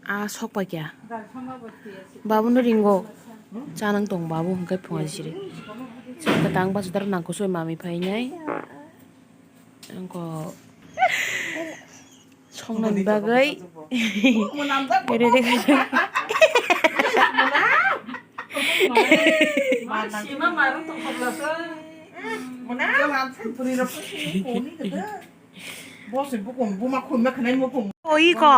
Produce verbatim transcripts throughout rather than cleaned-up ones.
Ah, sok pai kya? Babu no ringo. Chanang tong babu hwnkhe phunga siri. Chwng kwtang bachadar nang kusui mami phainai. Angko songnani bagwi ready khaijak. Oi ko.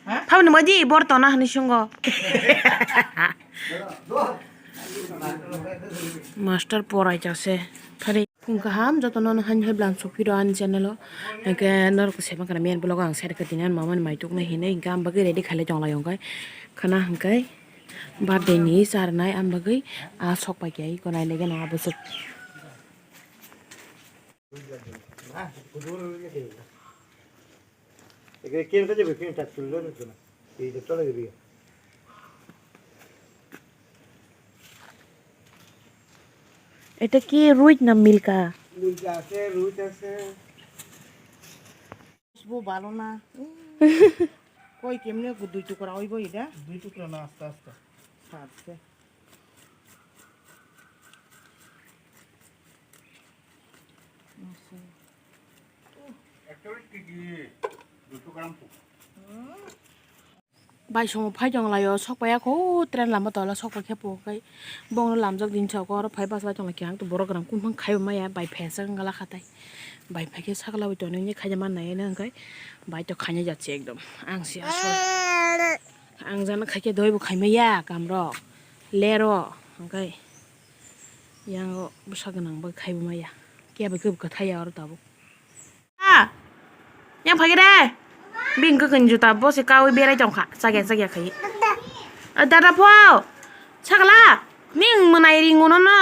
Ha? Phabni madi bor tona hwnwi sungo. Master porai chase. Phari phung kaham jotono no haini hai bwlam sokphiro ani channel o. Hwnkhe norok se mankha main vlog o ang share khe tini ani mama ni maituk nai hinwi hwnkhe ang bagwi ready khailai tonglai o hwnkhe. Khana hwnkhe birthday ni charnai ang bagwi a sok pai khe iko nai nai gana aboswk. এটা কি রুইচ না মিল্কা? মিল্কা আছে, রুইচ আছে। বউ ভালো না। কই কেমনে দুই টুকরা হইব এটা? দুই টুকরা না, আস্তে আস্তে। আচ্ছা। Bai somo phai tong lai o, sok pai ya kho, train lama tola sok pai khe po kai. Bong no lamjak din sa ko, oro phai bus bai tong lai khe, ang to borok gram kun phang khai maya, bai phai sa gala khatai. Bai phai khe sakla bai tong ni khai man nai nang kai. Bai to khai jat se ekdom. Ang si asol. Ang jana khai khe doi bo khai maya, kam rok. Lero, hwnkhe yang o bwsa gwnang bai khai bo maya. Kebo kebo kwthai ya oro tabuk. Ah! Yang phai re. Bini kwkhwini juta bo se kaui berai tong kha. Chakya chakya khai. Ah, dada pho. Sakla. Ning mwnai ringo no no.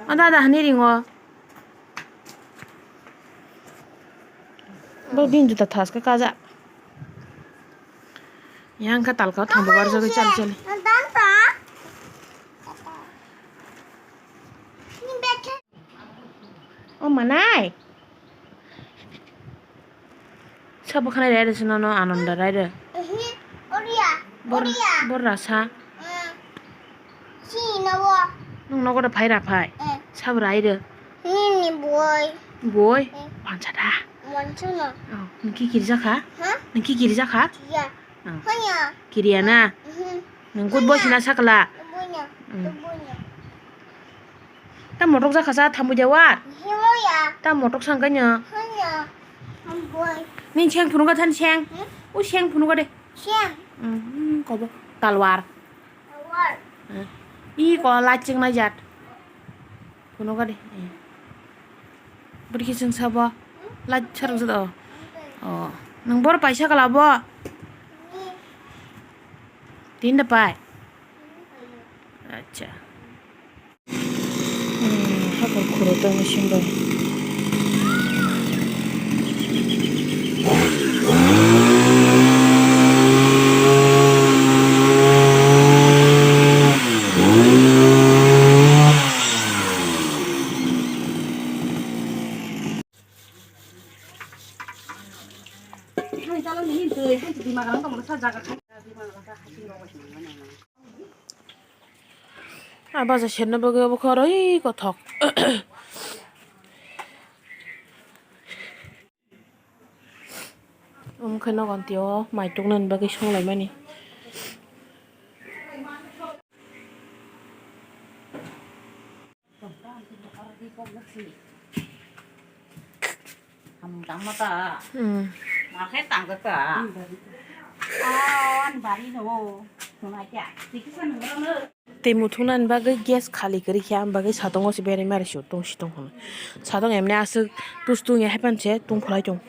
O dada hani ringo. Bo bini juta thas khe kaja. Yang kha talka thang bo barjagwi chali chali. O manai. Sabo khana rai rw sino no Ananda rai rw. Bor bor rasa. Nung nogo da phai ra phai. Sabo rai rw. Nini boi. Boi. Pansa da. Mansa no. Nung ki kiri jakha? Nung ki kiri jakha? Kiriya na? Nung good boy sina sakla. Ta motok jakha sa thamwi de wa. Ta motok sang kanya. Ning seng phunu ka than seng. U seng phunu ka de. Kobo talwar. I ko laching na jat. Phunu ka de. Bwrwi khe chwng sabo. Light sarang se do. O, nwng bor paisa kala bo? Tin da pai. Acha. Hakor khuro tong sing bai. Ah, baja serna bagwi obo khe oro ui kothok. Omo khe nogo twi o mai toknani bagwi songlaimani. Hmm. Tei muthungnani bagwi gas khali kwrwi khe, ang bagwi satongo se berai mari se tong si tong hwnwi. Satong emne aswk tus tungya hai pan se tungphulai tong.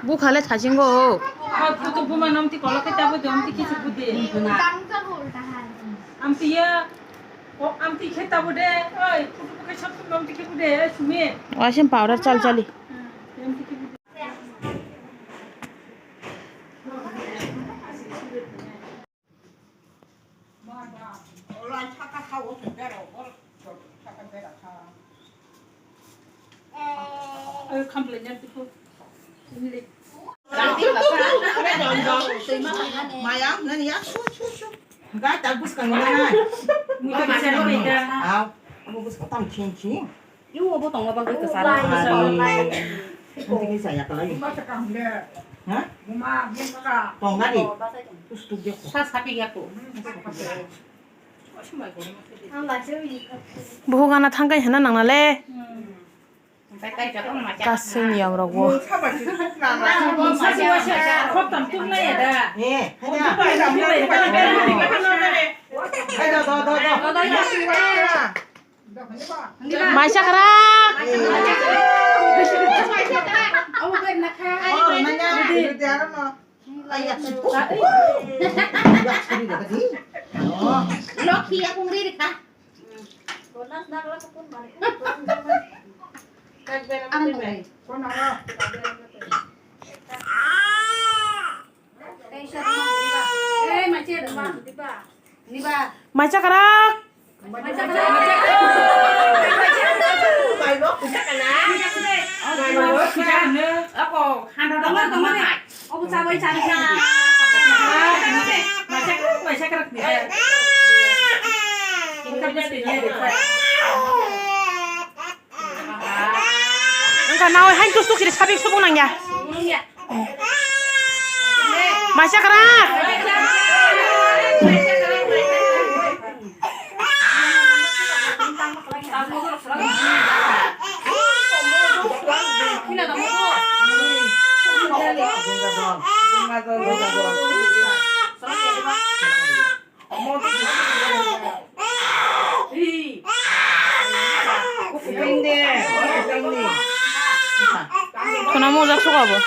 Bukhale thachingo o. Putu buma nomti kolok khe tabo de omti kichu bude. Amti ya, o amti khe tabo de, oi, putu bukai sab nomti khe bude, oi, sumi. Waisem powder chal chali. Maya, nani ya, su, su, su. Ga, tak bus kang mana? Muka bisa lo ita. Aw, abo bus kang tang ching ching. Yu, abo tong abang kita sara. Ari. Nanti kita saya kalau ini. Ha? Tong nadi. Terus tu dia. Sa sapi ya ko. Buhu gana thangkai hana nang nale. Kasing yang rogo. Maisa kara. Lokhi ya kung riri ka. Maisa kara. Wngkha nawi hain tus tus kiri sapi subung nangya. Maisa kwrak. Khuna mojak suka bo.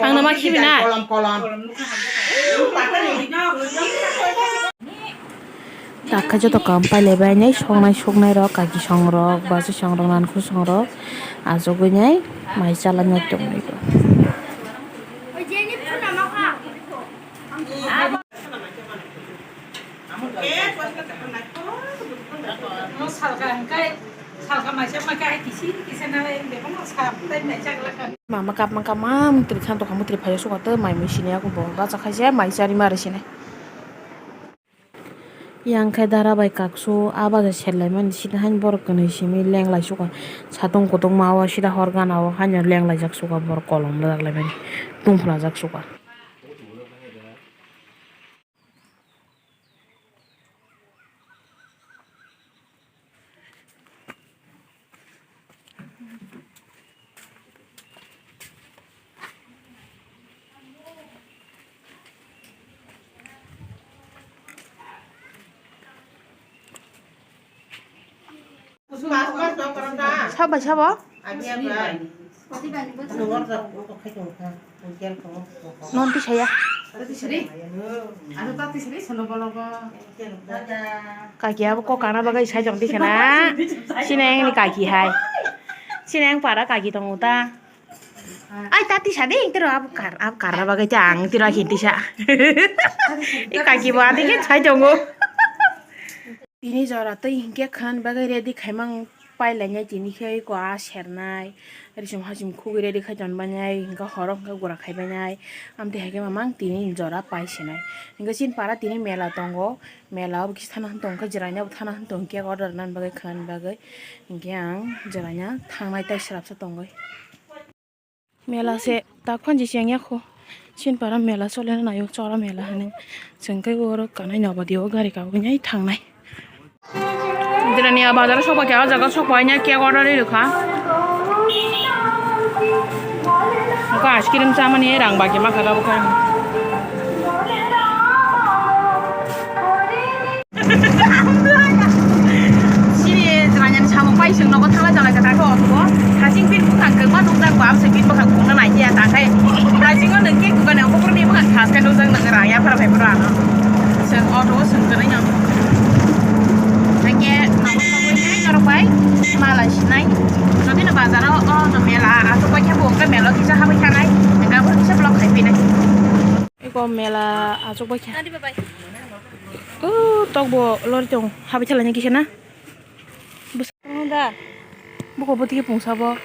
Ang nama khibi na. Kolom, kolom. Takha joto kam pailaibai nai, songnai suknai rok, kaki songrok, bacha songrok, nankhor songrok, achugwi nai mai chalai nai tongwi. Mama kapma kapma mutri khan tokha, mutri phaiya suka tei mai mui sinai, ako bo bacha khaisa mai chari mari sinai. Yang khe dara bai kaksu a baja serlaimani sini hain borok kwnwi simi lenglai suka, satung kutung ma o sida hor gana o haino lenglaijak suka, borok kolom rwlaimani tungphla jak suka. Sabo, sabo. Non tisaya. Kaki abo kok kana bagwi sai tong tikhe na. Sini ang ni kaki hai. Sini ang para kaki tongo ta. Ai ta tisa de, tiro abo kar, abo karna bagwi ta ang tiro akin tisa. I kaki bo adik sai tongo. Tini jora tei hinkhe khwnani bagwi ready khaimang pailainai tini khe eko a sernai, risum hasim khugwi ready khai tonbainai, hinkhe horo hinkhe gura khaibainai, amtwi haikhe mamang tini jora paisinai. Hinkhe chini para tini mela tongo, mela o kisa thana tongkhe, jwraina bo thana tongkhe order rwnani bagwi khwnani bagwi, hinkhe ang jwraina thangnai tei swrapsa tongwi. Mela se tak phan je cheng ya kho. Chin para mela chole na nayo chora mela hane. Cheng kai oro kanai nobadi o gari ka wngnai thangnai. Dirani a bazar sok ba kya jaga sok ba nya kya order ri kha. Wngkha ice cream chamani rang bagi ma kha tabuk khe. Chini jwraini samung pai chwng nogo thangla jalai kha khe auto o. Hasing pin bukhang kwbangma nukjak bo, amsai pin bukhang phunukna nai ya ta khe. Hasingo nwng cake dukani o bukuruni bukhang khas khe nukjak nwng rang ya phara phai phuru ano. Chwng auto o chwng kwrwi no. Hingke nogo sogwi nai norok bai mala sinai. Jodi no bazar o, o no mela aswk bai khe bo hingke mela o kisa habwi thanai. Hingke abo kisa vlog khai phinai. Eko mela achuk bai kha. Nadi babai. O tok bo lori tong habai thalani kisa na. Bwsa da. Buko bwtwi pungsa bo.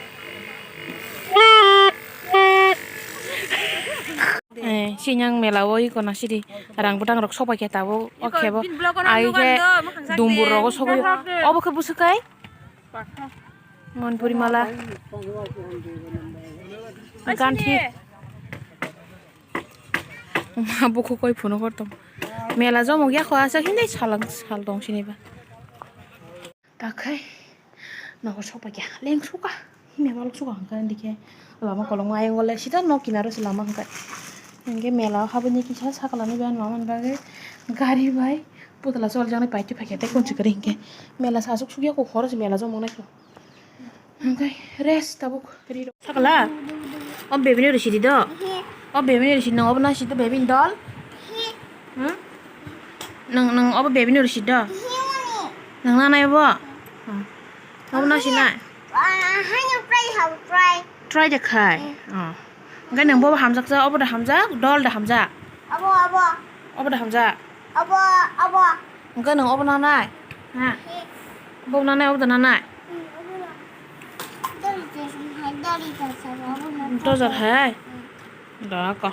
Eh, sinyang mela o iko na sidi rang bwtang rok sopai khe tabuk o khe bo. Ai khe dumbur rogo sogwi. Obo khe bwswk kai? Manpuri mala. Ganthi. Ma bukhuk koi phunuk hor tong. Mela jomok ya kho aswk hindai salang sal tong sini ba. Takhai nogo sokpakya leng suka. Himya balok suka hangka dikhe lama kolong ayang gole sida nok kinaro se lama hangka. Hingke mela habani kisa sakala ni ban mama ni bagwi gari bai putla chol jani paiti paikya tei kunchi kari hingke mela sasuk sukya kok horo se mela jomok nai kho. Hingke rest tabuk. Sakala? O bebini rwsidi do? O bebini rwsidi, nwng obo nasi do bebini dol? Hmm? Nwng, nwng obo bebini rwsidi do? Nwng nanai obo? Hmm. Obo nasi nai? Try de khai. Oh. Hingke nwng bobo hamjak ja, obo da hamjak, dol da hamjak? Obo da hamjak? Hingke nwng obo nanai? Ha? Obo nanai, obo da nanai? Dojar hai? Da ko.